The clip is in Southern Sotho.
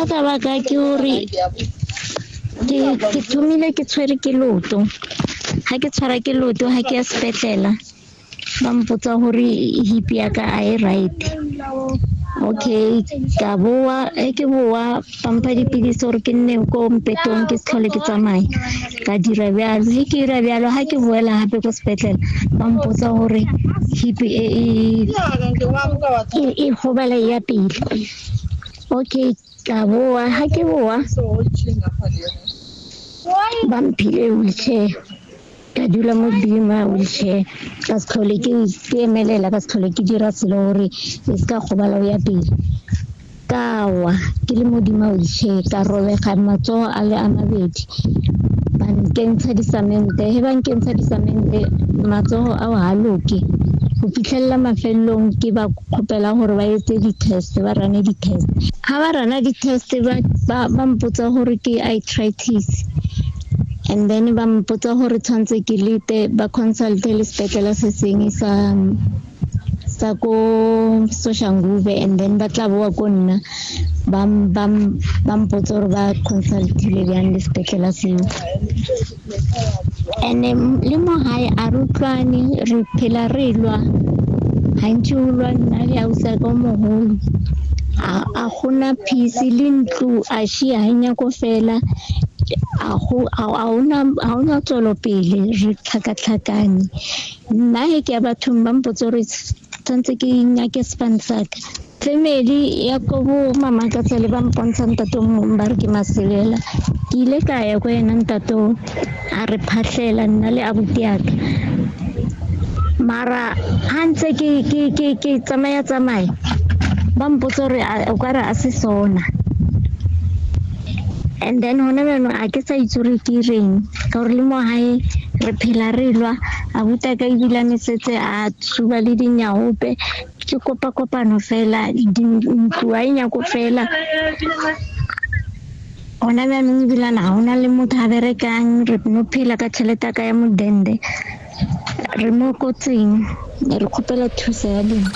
Bothata ba ka ke hore ke ke thomile ke tshwere ke leoto. Ha ke tshwara ke leoto ha ke ya sepetlela ba mpotsa hore hip ya ka a e right. Okay, ka boa e ke boa ba mpha dipidisi gore ke nne ko mpetong ke se tlhole ke tsamaya. Ka dira bjalo, ge ke dira bjalo ha ke boela gape ko sepetlele ba mpotsa gore hip e e e gobala e ya pele. Okay, ka boa ha ke boa ba mphile wheelchair ka dula mo godimo ga wheelchair ka se tlhole ke ke emelela ka se tlhole ke dira selo gore e se ka gobala o ya pele ka wa ke le modimo ga wheelchair ka robega matsogo a le a mabedi ba nkentsha disamente he ba nkentsha disamente matsogo ao ga loke go fitlhelela mafelelong ke ba kgopela gore ba etse di-test ba rane di-test ga ba rana di-test ba mpotsa gore ke arthritis and then ba mpotsa gore tshwanetse ke lete ba consulte le sepetlele se sengwe sa sa ko Soshanguve and then ba tla boa ko nna ba ba ba mpotsa gore ba consultile bjang le sepetlele seo. And le mo gae a re utlwane re phela re lwa gantši o lwa nna le ausi ka o mogolo a gona peace le ntlo a šia ga nyako fela a go a ona tswelopele re tlhakatlhakane nna he ke ya bathong ba mpotsa gore tshwanetse ke nyake sefane sa ka Family ya ko bo mama ka tsale ba mpontsha ntate o mongwe ba re ke Maselela. Ke ile ka ya ko ena ntate o a re phahlela nna le abuti ya ka. Mara ha ntse ke ke ke ke tsamaya tsamaya ba mpotsa gore o ka re a se sona. And then hona bjanong a ke sa itse gore ke reng ka gore le mo gae re phela re lwa abuti a ka ebilane setse a tsuba le dinyaope. Ke kopa kopano fela, ntlo a e nyako fela. Gona bjanong ebilane ga gona le motho a berekang, re no phela ka tšhelete ya ka ya modende. Re mo kotsing, re kgopela thuso ya lena.